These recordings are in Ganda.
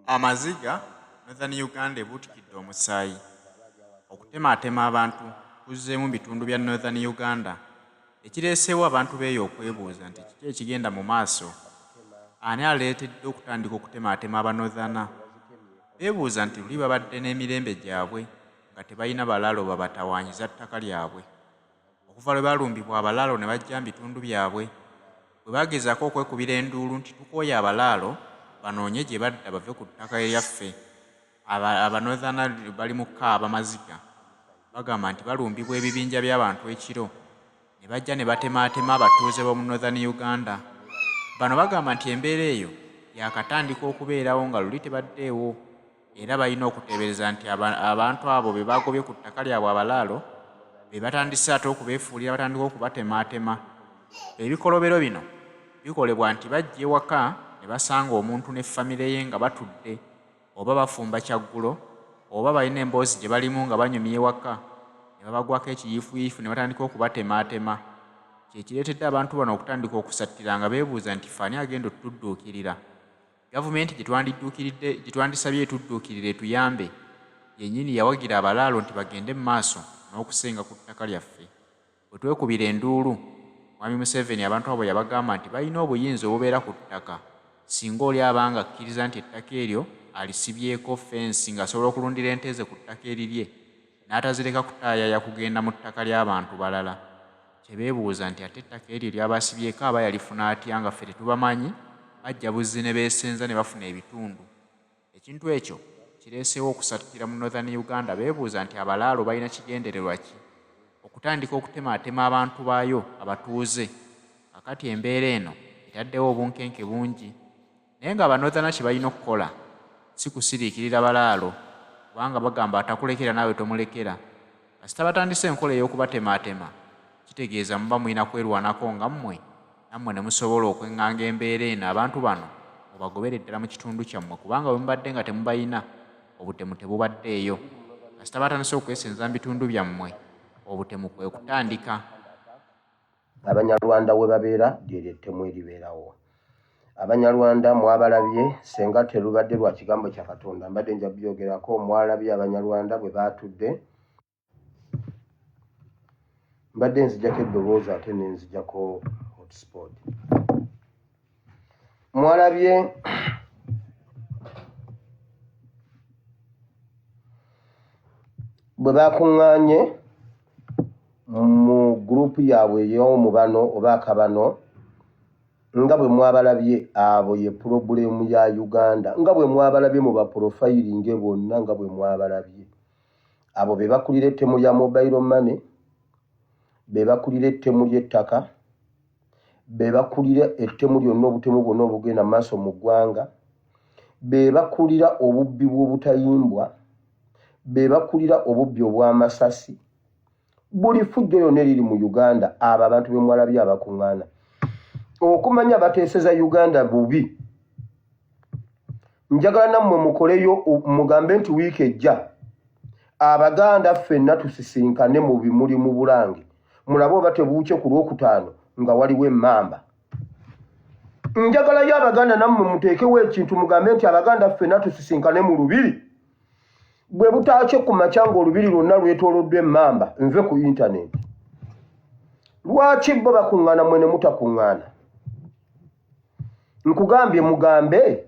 Amaziga, Northern Uganda ebuutikidde omusaayi. Okutemaatema abantu kuzzeemu mu bitundu bya Northern Uganda ekireeseewo abantu b'eyo okwebuuza nti kiki ekigenda mu maaso? Ani aleetedde okutandika okutemaatema Abanortherner? Beebuuza nti luli babadde n'emirembe gyabwe nga tebalina balaalo babatawaanyiza ttaka lyabwe. Okuva lwe baalumbibwa abalaalo ne bajja mu bitundu byabwe, bwe baagezaako okwekubira enduulu nti tukooye abalaalo banoonye gye badda bave ku ttaka eryaffe, Abanortherner bali mu kukaaba maziga. Bagamba nti balumbibwa ebibinja by'abantu ekiro ne bajja ne batemaatema abatuuze b'omu Northern Uganda. Bano bagamba nti embeera eyo yaakatandika okubeerawo nga luli tebaddeewo era balina okuteebereza nti abantu abo be bagobye ku ttaka lyabwe abalaalo be batandise ate okubeefuulira batandika okubatemaatema. Ebikolobero bino bikolebwa nti bajja ewaka ne basanga omuntu ne famire ye nga batudde oba bafumba kyaggulo oba balina emboozi gye balimu nga banyumya ewaka ne babagwako ekiyiifuyiifu ne batandika okubatemaatema. Kye kireetedde abantu bano okutandika okusattira nga beebuuza nti ffe ani agenda otudduukirira? Gavumenti gye twandidduukiridde gye twandisabye etudduukirire etuyambe yennyini yawagira abalaalo nti bagende mu maaso n'okusenga ku ttaka lyaffe. Bwe twekubira enduulu, Mwami Museveni abantu abo yabagamba nti balina obuyinza obubeera ku ttaka singa oli aba ng'akkiriza nti ettaka eryo alisibyeko ffensi ng'asobola okulundira ente ze ku ttaka erirye n'atazireka kutaayaaya kugenda mu ttaka ly'abantu balala. Kye beebuuza nti ate ettaka eryo ly'aba asibyeko aba yalifuna atya nga ffe tetubamanyi, bajja buzzi ne beesenza ne bafuna ebitundu. Ekintu ekyo kireeseewo okusattira mu Northern Uganda beebuuza nti abalaalo balina kigendererwa ki okutandika okutemaatema abantu baayo abatuuze. Kaakati embeera eno etaddewo obunkenke bungi naye nga Abanortherner kye balina okukola si kusiriikirira balaalo kubanga bagamba atakulekera naawe tomulekera. Kasita batandise enkola ey'okubatemaatema kitegeeza muba mulina kwerwanako nga mmwe nammwe ne musobola okweng'anga embeera eno abantu bano mubagobere ddala mu kitundu kyammwe kubanga bwe mubadde nga temubalina obutemu tebubaddeeyo. Kasita batandise okwesenza mu bitundu byammwe obutemu kwe kutandika. Abanyarwanda we babeera lyeryo ettemu eribeerawo. Abanyarwanda mwabalabye senga telubadde lwa kigambo kya Katonda mbadde nja byogerako mwalabye Abanyarwanda bwe baatudde mbadde nzijako eddoboozi ate ne nzijako hotspot mwalabye bwe bakuŋŋaanye mu gurupu yaabwe ey'omubano oba akabano nga bwe mwabalabye abo ye pulobulemu ya Uganda nga bwe mwabalabye mu baporofayiringe bonna nga bwe mwabalabye abo be bakulira ettemu lya mobile money be bakulira ettemu ly'ettaka be bakulira ettemu lyonna obutemu bwonna obugenda mu maaso mu ggwanga be bakulira obubbi bw'obutayimbwa be bakulira obubbi obw'amasasi buli fujjo lyonna eriri mu Uganda abo abantu be mwalabye abakuŋŋaana okumanya bateeseza Uganda bubi njagala nammwe mukoleyo mugambe nti wiiki ejja Abaganda ffenna tusisinkane mu bimuli mu Bulange mulabe oba tebuukye ku Lwokutaano nga waliwo emmamba. Njagalayo Abaganda nammwe muteekewo ekintu mugambe nti Abaganda ffenna tusisinkane mu Lubiri bwe butaakye ku makya ng'olubiri lwonna lwetooloddwa emmamba nve ku yintanenti. Lwaki bo bakuŋŋaana mmwe ne mutakuŋŋaana? Nkugambye mugambe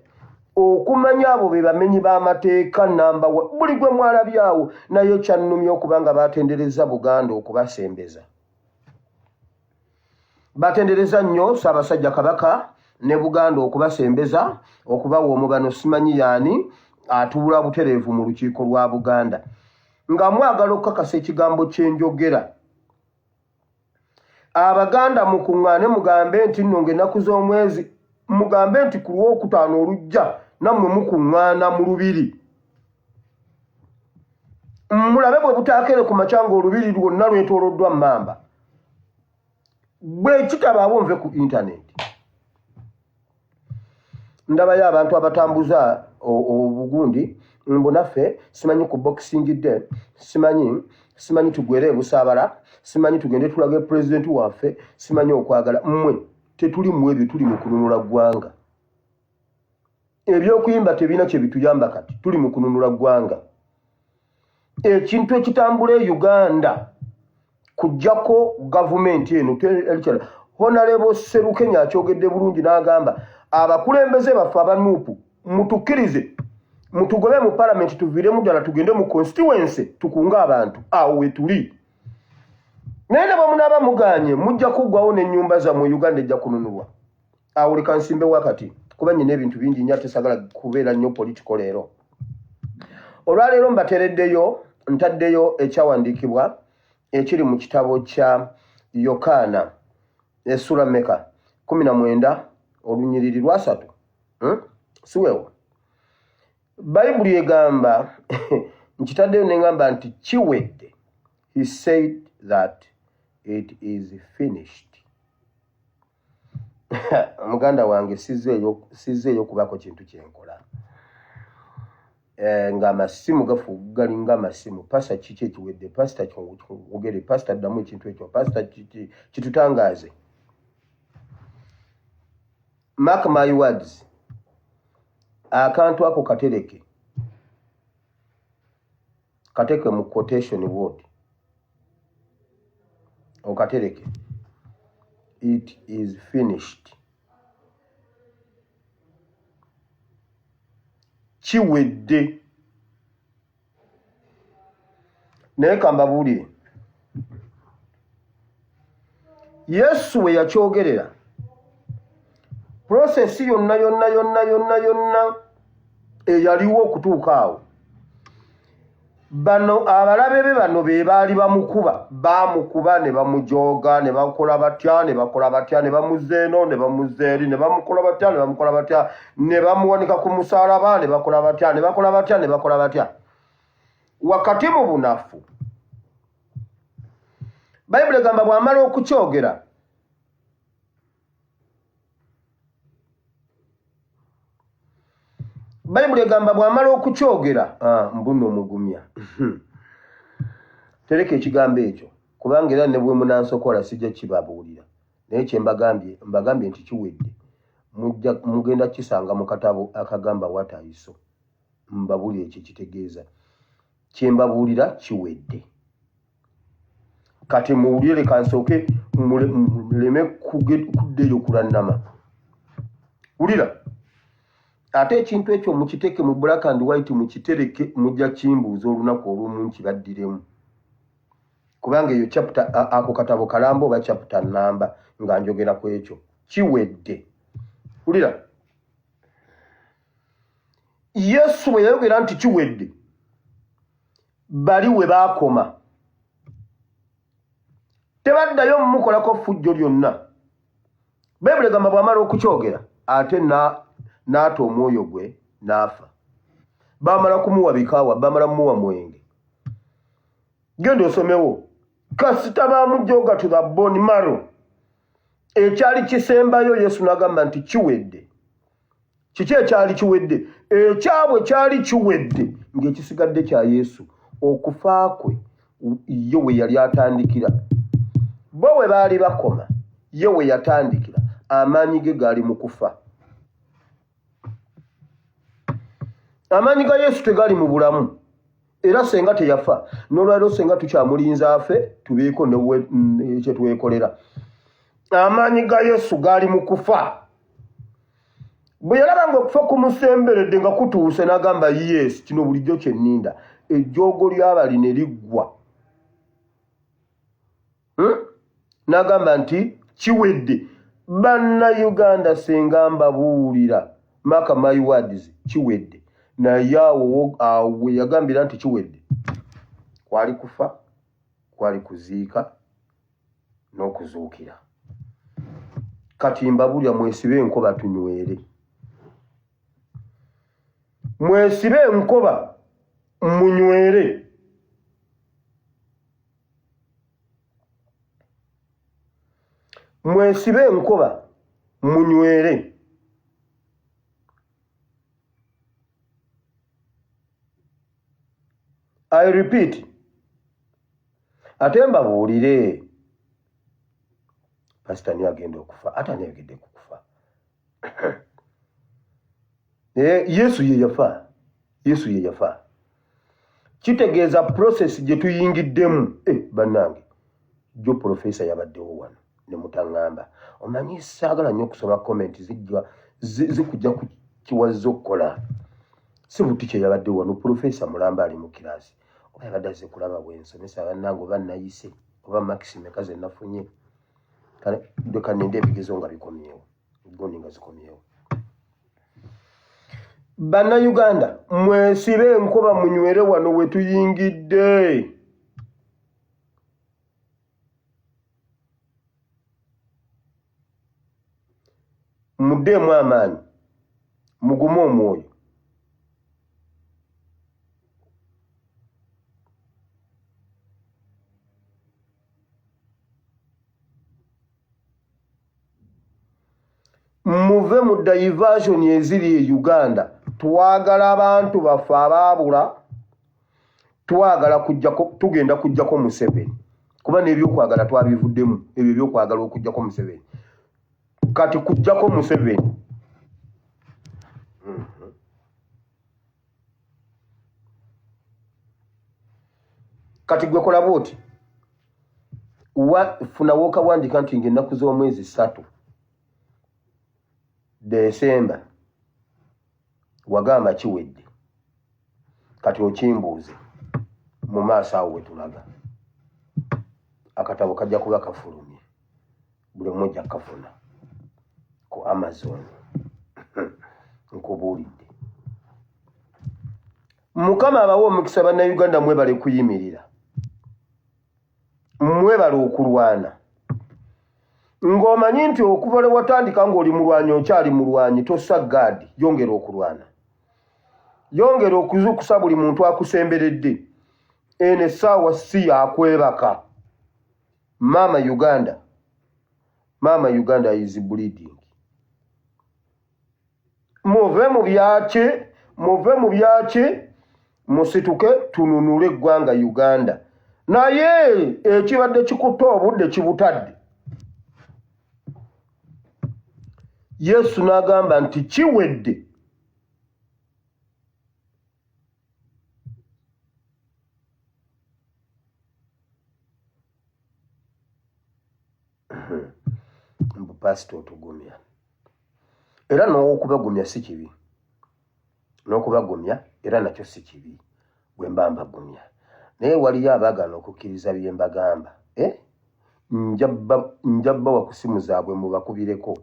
okumanya abo be bamenyi b'amateeka namba wa buli gwe mwalabyawo naye kyannumye okuba nga batenderezza Buganda okubasembeza. Batendereza nnyo Ssaabasajja Kabaka ne Buganda okubasembeza okubawa omubano simanyi yaani atuula butereevu mu lukiiko lwa Buganda. Nga mwagala okukakasa ekigambo kye njogera Abaganda mukuŋŋaane mugambe nti nno ng'ennaku z'omwezi mugambe nti ku lwokutaano olujja nammwe mukuŋŋaana mu lubiri mulabe bwe butaakere ku makya ng'olubiri lwonna lwetooloddwa mmamba bwe kitabaawo nve ku intaneti ndabayo abantu abatambuza obugundi mbu naffe simanyi ku boxing day simanyi simanyi tugwere ebusaabala simanyi tugende tulage pulezidenti waffe simanyi okwagala mmwe tetuli mu ebyo tuli mu kununula ggwanga. Ebyokuyimba tebirina kye bituyamba kati, tuli mu kununula ggwanga. Ekintu ekitambula e Uganda kujjako gavumenti eno. Honarebo Serukenya akyogedde bulungi n'agamba abakulembeze baffe aba Nuupu, mutukkirize mutugobe mu palamenti, tuviiremu ddala tugende mu constituency tukunge abantu. Awo wetuli. Naye ne bwe munaaba mugaanye, mujja kuggwawo n'ennyumba zammwe. Uganda ejja kununulwa. Awo leka nsimbewo akati, kuba nyina ebintu bingi nnyo ate sagala kubeera nnyo politiko leero. Olwaleero mbatereddeyo, ntaddeyo ekyawandiikibwa ekiri mu kitabo kya Yokaana essula meka 19 olunyiriri lwasatu, Siweewo Bayibuli egamba, nkitaddeyo ne ngamba nti kiwedde. He said that it is finished. Muganda wange, sizzeeyo kubaako kintu kyenkola ng'amasimu gafu galinga amasimu. Pasita, kiki ekiwedde? Pasita, kyogere. Pasita, ddamu ekintu ekyo. Pasita, kitutangaaze. Mark my words, akantu ako katereke, kateeke mu quotation word, okatereke: it is finished. Kiwedde. Naye kambabuulire, Yesu we yakyogerera, process yonna yonna yonna yonna yonna eyaliwo okutuuka awo, bano abalabe be bano be baali bamukuba, baamukuba ne bamujooga ne bakola batya ne bakola batya ne bamuzza eno ne bamuzza eri ne bamukola batya ne bamukola batya ne bamuwanika ku musaalaba ne bakola batya ne bakola batya ne bakola batya. Wakati mu bunafu, Bayibuli egamba bw'amala okukyogera, Bayibuli egamba bw'amala okukyogera, mbuno mugumya, tereka ekigambo ekyo, kubanga era ne bwe munansokola sijja kibabuulira. Naye kye mbagambye, mbagambye nti kiwedde. Mujja mugenda kisanga mu katabo akagamba What I Saw. Mbabuulire kye kitegeeza. Kye mbabuulira kiwedde. Kati muwulire, leka nsooke muleme kuddeeyo kulannama. Wulira, ate ekintu ekyo mukiteeke mu black and white, mukitereke, mujja kimbuuza olunaku olumu nkibaddiremu, kubanga eyo chapter, ako katabo kalamba oba chapter namba nga njogera ku ekyo kiwedde. Wulira, Yesu bwe yayogera nti kiwedde, bali we baakoma tebaddayo mumukolako ffujjo lyonna. Bayibuli egamba bw'amala okukyogera ate n'ata omwoyo gwe n'afa. Baamala kumuwa bikaawa, baamala mumuwa mwenge. Genda osomewo, kasita bamujooga to the bone marrow. Ekyali kisembayo, Yesu n'agamba nti kiwedde. Kiki ekyali kiwedde? Ekyabwe kyali kiwedde, ng'ekisigadde kya Yesu. Okufa kwe ye we yali atandikira, bo we baali bakoma, ye we yatandikira. Amaanyi ge gaali mu kufa. Amaanyi ga Yesu tegali mu bulamu, era senga teyafa n'olwaliro, senga tukyamulinza afe tubeeko kye twekolera. Amaanyi ga Yesu gaali mu kufa. Bwe yalaba nga okufa kumusemberedde nga kutuuse, n'agamba, "Yes, kino bulijjo kye nninda." Ejjoogo ly'abali ne liggwa, N'agamba nti kiwedde. Bannayuganda, senga mbabuulira, mark my words, kiwedde. Naye awo awo we yagambira nti kiwedde, kwali kufa, kwali kuziika n'okuzuukira. Kati mbabuulira, mwesibe enkoba tunywere, mwesibe enkoba munywere. Mwesibe enkoba munywere. I repeat, ate mbabuulire, pasita niyo agenda okufa, ate ani ayogedde ku kufa? Eh, Yesu ye yafa, Yesu ye yafa. Kitegeeza process gye tuyingiddemu. Eh, bannange, jjo profesa yabaddewo wano ne mutaŋŋamba. Omanyi saagala nnyo okusoma comment zijja zikujja ku kiwazza okukola. Si buti kye yabaddewo wano, profesa mulamba ali mu kiraasi. Oba yabadde azze kulaba bwe nsomesa bannange oba nayise oba makisi meka ze nafunye. Kale leka nninde ebigezo nga bikomyewo, gundi nga zikomyewo. Bannayuganda mwesibe enkoba munywere wano we tuyingidde. Muddeemu amaanyi, mugume omwoyo. Muve mu diversion eziri e Uganda. Twagala abantu baffe abaabula, twagala kujjako, tugenda kujjako Museveni, kuba n'ebyokwagala twabivuddemu, ebyo ebyokwagala okujjako Museveni, kati kujjako Museveni. Kati gwe kola bwoti, funa wokawandiika nti ng'ennaku z'omwezi 3 Desemba wagamba kiwedde, kati okimbuuze mu maaso awo wetulaga akatabo kajja kuba kafulumye, buli omu ojja kukafuna ku Amazon. Nkubuulidde. Mukama abawe omukisa bannayuganda, mwebale kuyimirira, mwebale okulwana ng'omanyi nti okuva lwe watandika ng'oli mulwanyi okyali mulwanyi, tossa gaadi, yongera okulwana, yongera okuzuukusa buli muntu akusemberedde. Eno essaawa si yakwebaka. Maama Uganda, Maama Uganda is bleeding. Muve mu byaki, muve mu byaki, musituke tununule eggwanga Uganda. Naye ekibadde kikutte obudde kibutadde. Yesu n'agamba nti kiwedde. Mbu pasita otugumya, era n'okubagumya si kibi, n'okubagumya era nakyo si kibi bwe mba mbagumya, naye waliyo abaagaana okukkiriza bye mbagamba. Eh? Nja bawa ku simu zaabwe mubakubireko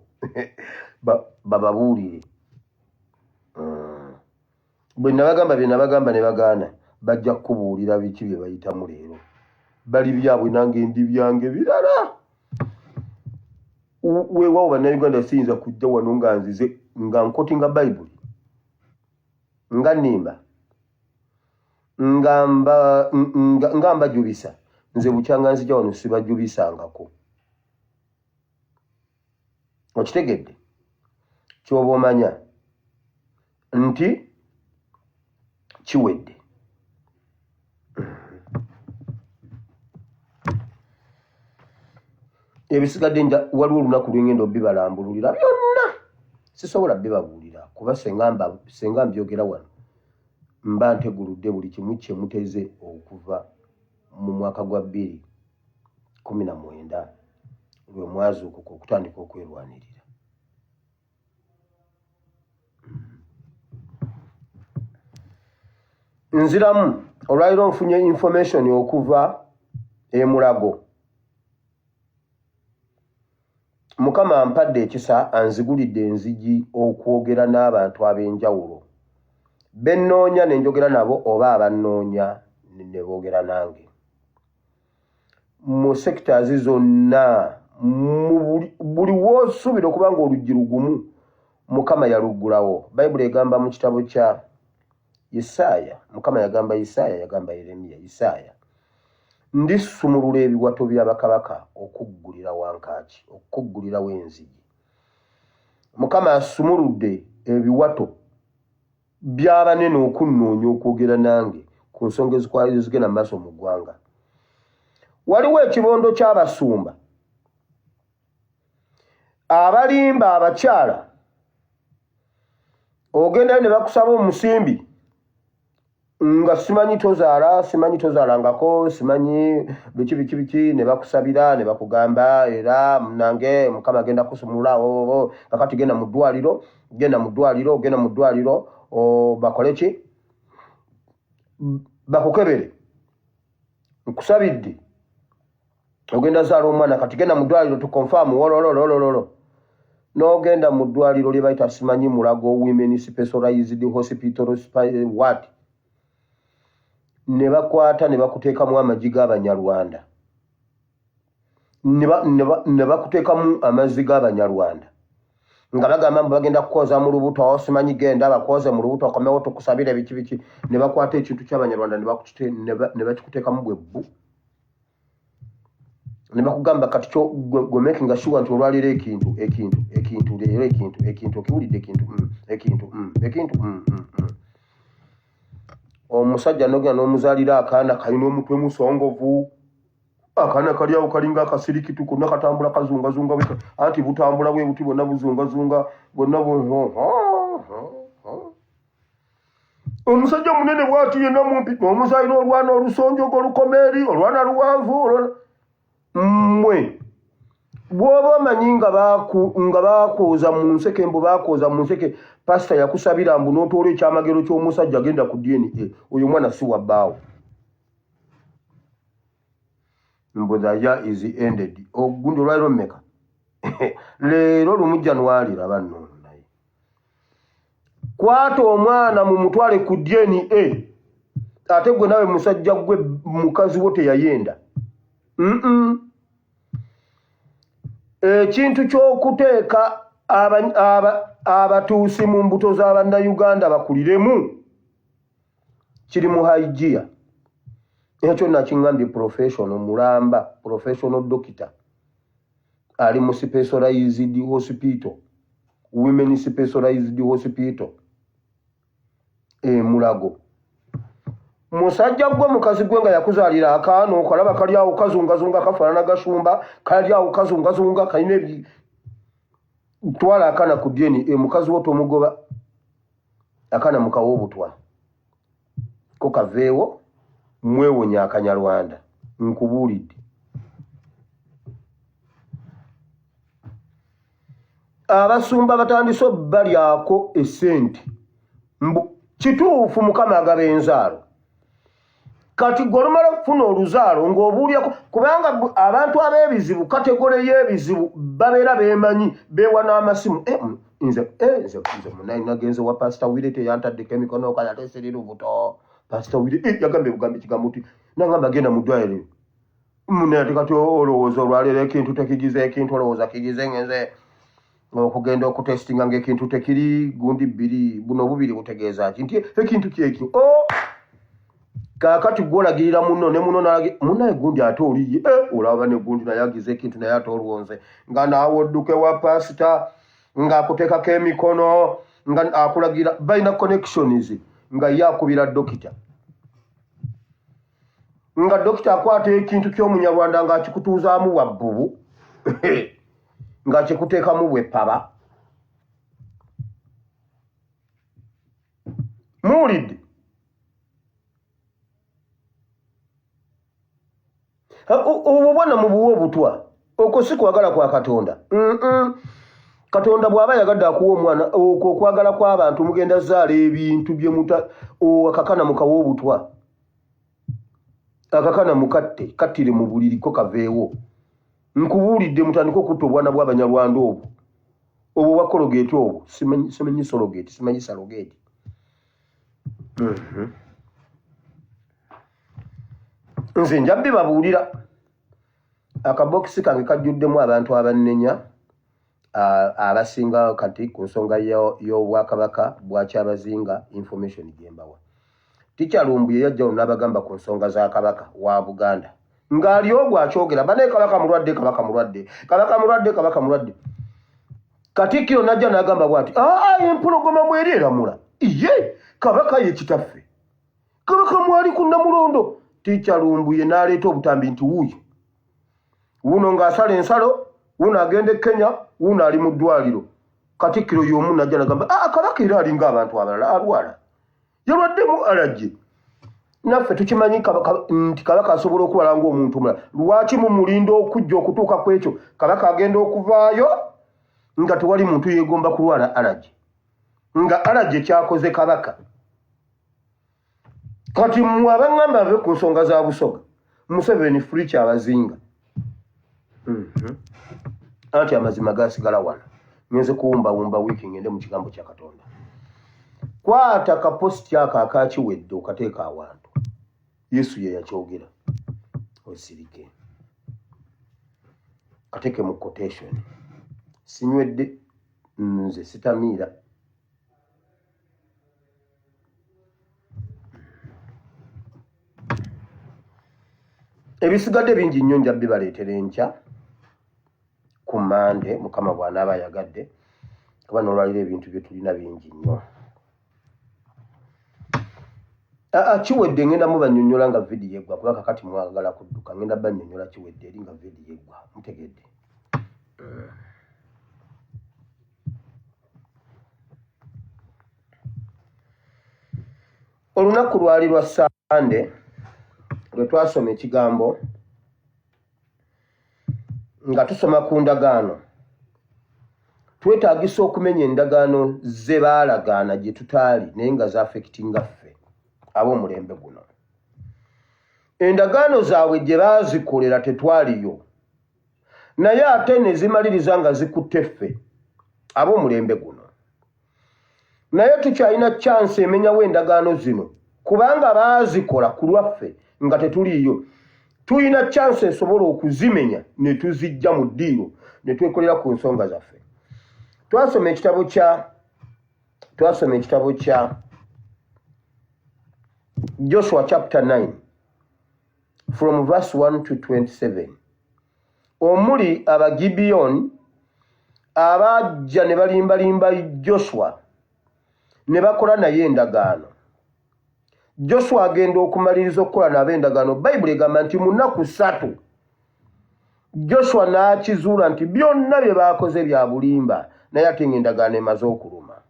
bababuulire. Bwe nabagamba bye nabagamba ne bagaana, bajja kukubuulira biki bye bayitamu leero. Bali byabwe nange ndi byange birala. Weewaawo bannayuganda, siyinza kujja wano nga nzize nga nkotinga Bayibuli nga nnimba nga mbajubisa. Nze bukyanga nzija wano sibajubisangako. Okitegedde? Ky'oba omanya nti kiwedde. Ebisigadde waliwo olunaku lwengenda obibalambululira byonna, sisobola bibabuulira kuba senga mbyogera wano mba nteguludde buli kimu kye muteze okuva mu mwaka gwa bbiri kumi na mwenda lwe mwazuukuka okutandika okwerwanirira. Nziramu olwaliro nfunye information okuva e Mulago. Mukama ampadde ekisa, anzigulidde enzigi okwogera n'abantu ab'enjawulo be nnoonya ne njogera nabo oba abannoonya ne boogera nange mu sectors zonna, mu buli w'osuubira okuba ng'oluggi lugumu Mukama yaluggulawo. Bayibuli egamba mu kitabo kya Isaaya, Mukama yagamba Isaaya, yagamba Yeremiya, Isaaya, ndisumulula ebiwato bya bakabaka okuggulira wankaaki, okuggulirawo enzigi. Mukama asumuludde ebiwato by'abanene okunnoonya okwogera nange ku nsonga ezigenda mu maaso mu ggwanga. Waliwo ekibondo ky'abasumba abalimba abakyala. Ogendayo ne bakusaba omusimbi nga simanyi tozaala, simanyi tozaalangako, simanyi biki biki biki, ne bakusabira ne bakugamba era munange Mukama agenda kusumulula o kakati genda mu ddwaliro, genda mu ddwaliro, genda mu ddwaliro bakole ki, bakukebere, nkusabidde ogenda zaala omwana, kati genda mu ddwaliro tu confirm wolololololo. N'ogenda mu ddwaliro lye bayita simanyi Mulago Women Specialized Hospital what, ne bakwata ne bakuteekamu amagi g'Abanyarwanda, ne bakuteekamu amazzi g'Abanyarwanda nga bagamba mbu bagenda kukwoza mu lubuto, simanyi genda bakwoze mu lubuto okomewo tukusabire biki biki, ne bakwata ekintu ky'Abanyarwanda ne bakikuteekamu bwe bbu, ne bakugamba kati kyo gwe making sure nti olwaliro ekintu ekintu ekintu leero ekintu ekintu okiwulidde ekintu ekintu ekintu. Omusajja nogenda n'omuzaalira akaana kalina omutwe musongovu, akaana kali awo kalinga akasirikitu, konna katambula kazungazunga, anti butambula bwe buti bwonna buzungazunga bwonna. Omusajja munene bwati yenna mumpi, omuzaalira olwana olusonjogo olukoma eri, olwana luwanvu. Mmwe bw'oba omanyi nga bakwoza mu nseke, mbu bakwoza mu nseke, pasita yakusabira mbu n'otoola ekyamagero ky'omusajja, genda ku DNA, oyo omwana si wa bbaawo. Mbu the year is ended, ogundi olwaliro mmeka leero? 1 January. Laba nno, naye kwata omwana mumutwale ku DNA. Ate gwe nawe musajja gwe, mukazi wo teyayenda. Ekintu ky'okuteeka abatuusi mu mbuto z'Abannayuganda bakuliremu kiri mu high gear. Ekyo nakiŋŋambye professional mulamba, professional doctor ali mu specialized hospital, women specialized hospital e Mulago. Musajja gwe, mukazi gwe nga yakuzaalira akaana okalaba kali awo kazungazunga, kafaanana gashumba, kali awo kazungazunga, kalina ebi, twala akaana ku DNA. Mukazi wo tomugoba, akaana mukawa obutwa ko kaveewo, mwewonya Akanyarwanda. Nkubuulidde, abasumba batandise obbalyako essente. Mbu kituufu Mukama agaba enzaalo. Kati gwe olumala okufuna oluzaalo ng'obuulyako, kubanga abantu ab'ebizibu, category y'ebizibu babeera beemanyi, beewa n'amasimu. Eh, nze munayi nagenze wa Pasita Wire, teyantaddeko emikono kale ate siri lubuto. Pasita Wire yagambye bugambi kigambo ti nangamba genda mu ddwaliro. Munaye ate kati olowooza olwaleero ekintu tekigize, ekintu olowooza kigize, ngenze okugenda okutestinga ngaekintu tekiri gundi bbiri, buno bubiri butegeeza ki nti ekintu kyeki o kaakati gwolagirira muno ne muno munaye gundi ate oliye olaba ne gundi naye agize ekintu, naye ate olwonze nga naawe odduke wa pasita ng'akuteekako emikono nga akulagira, balina connections, nga ye akubira dokita, nga dokita akwata ekintu ky'Omunyarwanda ng'akikutuuzaamu bwabbubu, ng'akikuteekamu bwepaba. Muwulidde? Obwo bwana mubuwe obutwa, okwo si kwagala kwa Katonda. Katonda bw'aba yagadde akuwa omwana, okwo okwagala kw'abantu mugenda zaala ebintu bye muta akakana mukawa obutwa, akakana mukatte, kattire mu buliri ko kaveewo. Nkubuulidde, mutandike okutta obwana bw'Abanyarwanda obwo, obwo bwa Colgate obwo, simanyi Sologate, simanyi Salogate. Nze nja bibabuulira. Akabokisi kange kajjuddemu abantu abannenya abasinga kati ku nsonga y'obwakabaka bwa Kyabazinga. Information gyembawa, Teacher Lumbuye yajja luno n'abagamba ku nsonga za Kabaka wa Buganda ng'ali ogwo akyogera, banaye Kabaka mulwadde, Kabaka mulwadde, Kabaka mulwadde, Kabaka mulwadde. Katikkiro najja n'agamba bw'ati, aa empologoma mweri eramula ye Kabaka ye kitaffe, Kabaka mwali ku Namulondo. Teacher Lumbuye n'aleeta obutambi nti wuuyo wuno ng'asala ensalo, wuno agenda e Kenya, wuno ali mu ddwaliro. Katikkiro y'omu najja nagamba, aa, Kabaka era alinga abantu abalala, alwala, yalwaddemu allergy. Naffe tukimanyi nti Kabaka asobola okulwala ng'omuntu omulala. Lwaki mumulinda okujja okutuuka ku ekyo? Kabaka agenda okuvaayo nga tewali muntu yeegomba kulwala allergy, nga allergy kyakoze Kabaka. Kati mmwe abaŋŋamba ave ku nsonga za Busoga, Museveni free kyabazinga. Anti amazima gasigala wano. Ngenze kuwumbawumba wiiki, ngende mu kigambo kya Katonda. Kwata kapositi ako akakiwedde okateeka awantu. Yesu ye yakyogera, osirike, kateeke mu quotation. Sinywedde nze, sitamiira. Ebisigadde bingi nnyo, nja bibaleetera enkya ku Mande, Mukama bw'anaaba ayagadde, kuba n'olwaliro ebintu bye tulina bingi nnyo. Aa, kiwedde, ngenda mubanyonnyola nga vidiyo eggwa, kuba kakati mwagala kudduka. Ngenda bannyonnyola kiwedde eri nga vidiyo eggwa. Mutegedde? Olunaku lwali lwa Sande lwe twasoma ekigambo, nga tusoma ku ndagaano. Twetaagisa okumenya endagaano ze baalagaana gye tutaali, naye nga zaaffectinga ffe ab'omulembe guno. Endagaano zaabwe gye baazikolera tetwaliyo, naye ate ne zimaliriza nga zikutte ffe ab'omulembe guno. Naye tukyalina chance emenyawo endagaano zino, kubanga baazikola ku lwaffe nga tetuliiyo. Tulina chance esobola okuzimenya ne tuzijja mu ddiiro ne twekolera ku nsonga zaffe. Twasoma ekitabo kya Joshua chapter 9 from verse 1 to 27, omuli Abagibiyoni abajja ne balimbalimba Joshua ne bakola naye endagaano. Joshua agenda okumaliriza okukola nabo endagaano, Bayibuli egamba nti mu nnaku 3 Joshua n'akizuula nti byonna bye baakoze bya bulimba, naye ate ng'endagaano emaze okuluma.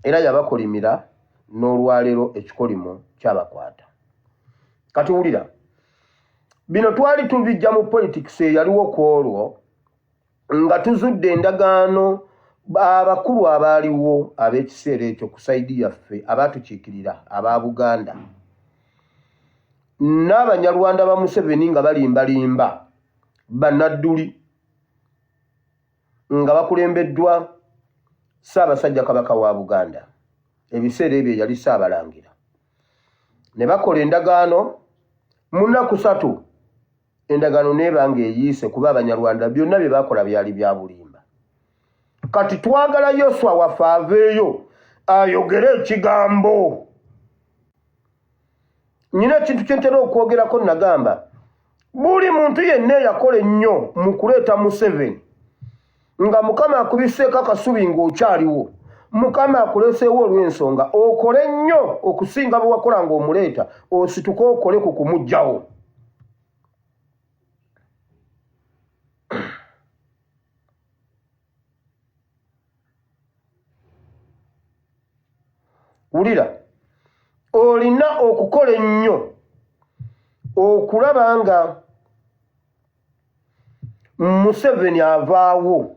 Era yabakolimira, n'olwaleero ekikolimo kyabakwata. Kati wulira bino, twali tubijja mu politics eyaliwo ku olwo, nga tuzudde endagaano abakulu abaaliwo ab'ekiseera ekyo ku side yaffe abaatukiikirira aba Buganda n'Abanyarwanda ba Museveni, nga balimbalimba bannadduli, nga bakulembeddwa Ssaabasajja Kabaka wa Buganda, ebiseera ebyo yali Ssaabalangira, ne bakola endagaano. Mu nnaku 3 endagaano neeba ng'eyiise, kuba Abanyarwanda byonna bye bakola byali bya bulimba. Kati twagala Yoswa waffe aveeyo ayogere ekigambo. Nyina ekintu kye ntera okwogerako, nagamba buli muntu yenna eyakola ennyo mu kuleeta Museveni, nga Mukama akubiseeko akasubi ng'okyaliwo, Mukama akuleseewo olw'ensonga, okole nnyo okusinga bwe wakola ng'omuleeta, osituke okole ku kumuggyawo. Wulira, olina okukola ennyo okulaba nga Museveni avaawo.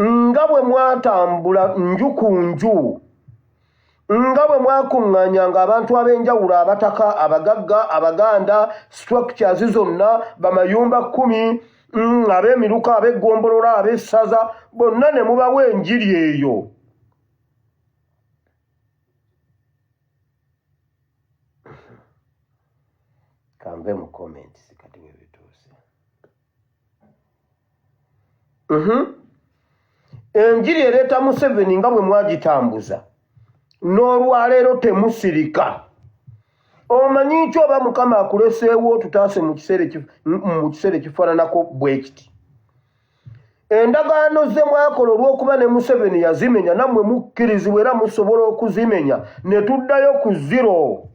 Nga bwe mwatambula nju ku nju, nga bwe mwakuŋŋaanyanga abantu ab'enjawulo, abataka, abagagga, Abaganda, structures zonna, bamayumba 10, ab'emiruka, ab'eggombolola, ab'essaza, bonna ne mubawa enjiri eyo. Kanve mu comments kati we bituuse. Enjiri ereeta Museveni nga bwe mwagitambuza, n'olwaleero temusirika. Omanyi nki oba Mukama akuleseewo otutaase mu kiseera ekifaananako bwe kiti? Endagaano ze mwakola olw'okuba ne Museveni yazimenya, nammwe mukkirizibwa era musobola okuzimenya ne tuddayo ku zero.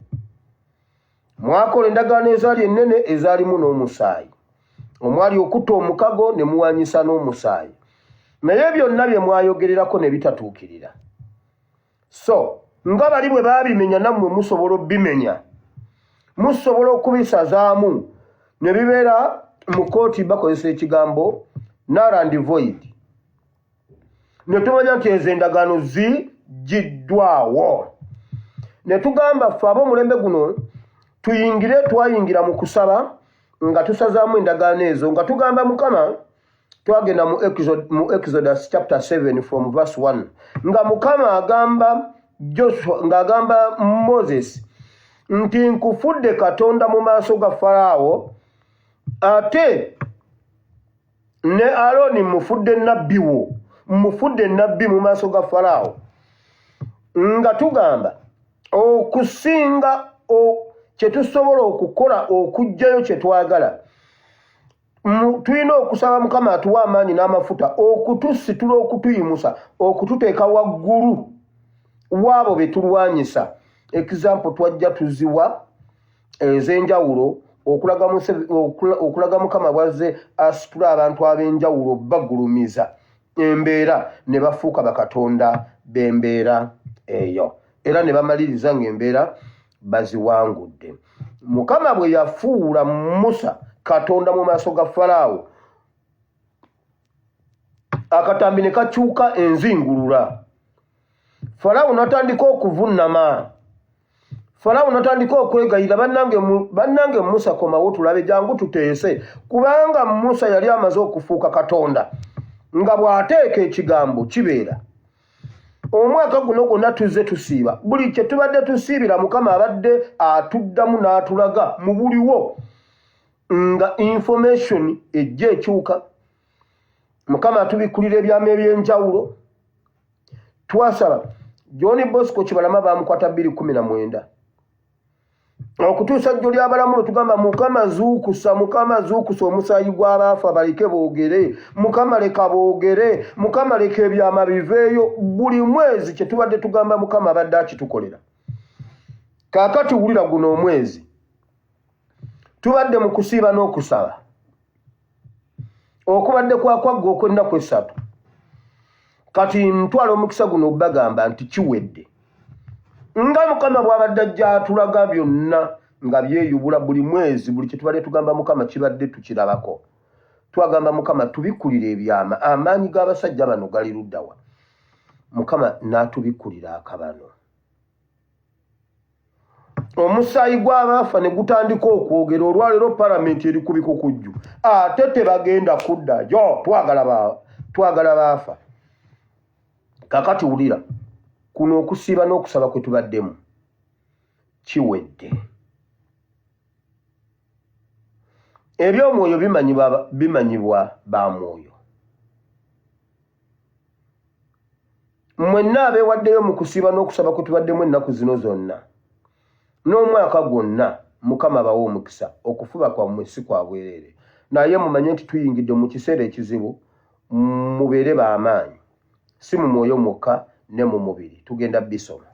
Mwakola endagaano ezaali ennene, ezaalimu n'omusaayi, omwali okutta omukago ne muwanyisa n'omusaayi. Naye byonna bye mwayogererako ne bitatuukirira. So nga bali bwe baabimenya nammwe musobola obimenya, musobola okubisazaamu ne bibeera mu kkooti bakozesa ekigambo null and void, ne tumanya nti ezo endagaano ziggyiddwawo. Ne tugamba ffe ab'omulembe guno tuyingire, twayingira mu kusaba nga tusazaamu endagaano ezo, nga tugamba Mukama. Twagenda mu Exodus chapter 7 from verse 1, nga Mukama agamba Joshua, ng'agamba Moses nti nkufudde Katonda mu maaso ga Faraawo, ate ne Alooni mufudde nabbi wo, mufudde nabbi mu maaso ga Faraawo. Nga tugamba okusinga kye tusobola okukola okuggyayo kye twagala, tulina okusaba Mukama atuwa amaanyi n'amafuta okutusitula, okutuyimusa, okututeeka waggulu waabo be tulwanyisa. Example twajja tuziwa ez'enjawulo okulaga Mukama bwazze asitula abantu ab'enjawulo, bagulumiza embeera ne bafuuka bakatonda b'embeera eyo, era ne bamaliriza ng'embeera baziwangudde. Mukama bwe yafuula Musa Katonda mu maaso ga Falaawo, akatambi ne kakyuka enzingulula, Falaawo n'atandika okuvunama, Falaawo n'atandika okwegayira, bannange, bannange Musa komawo tulabe, jangu tuteese, kubanga Musa yali amaze okufuuka Katonda, nga bw'ateeka ekigambo kibeera. Omwaka guno gwonna tuzze tusiiba, buli kye tubadde tusiibira Mukama abadde atuddamu n'atulaga mu buliwo, nga information ejja ekyuka. Mukama atubikkulira ebyama ebyenjawulo. Twasaba John Bosco Kibalama, bamukwata 219 okutuusa jjo lyabalamu. Tugamba Mukama zuukusa, Mukama zuukusa omusaayi gw'abaafa, baleke boogere. Mukama leka boogere, Mukama leka ebyama biveeyo. Buli mwezi kye tubadde tugamba Mukama abadde akitukolera. Kaakati wulira, guno omwezi tubadde mu kusiiba n'okusaba okubadde kwakwagga okw'ennaku 3. Kati ntwala omukisa guno bagamba nti kiwedde, nga Mukama bw'abadde ajja atulaga byonna nga byeyubula buli mwezi. Buli kye tubadde tugamba Mukama kibadde tukirabako. Twagamba Mukama tubikkulira ebyama, amaanyi g'abasajja bano gali luddawa? Mukama n'atubikkulira akabano, omusaayi gw'abaafa ne gutandika okwogera. Olwaleero palamenti eri ku bikukujju, ate tebagenda kuddayo. Twagala baafa. Kakati wulira, kuno okusiiba n'okusaba kwe tubaddemu kiwedde. Ebyomwoyo bimanyibwa ba mwoyo. Mwenna abeewaddeyo mu kusiiba n'okusaba kwe tubaddemu ennaku zino zonna n'omwaka gwonna, Mukama bawe omukisa. Okufuba kwammwe si kwa bwereere, naye mumanye nti tuyingidde mu kiseera ekizibu. Mubeere b'amaanyi, si mu mwoyo mwokka, ne mu mubiri. Tugenda bisoma.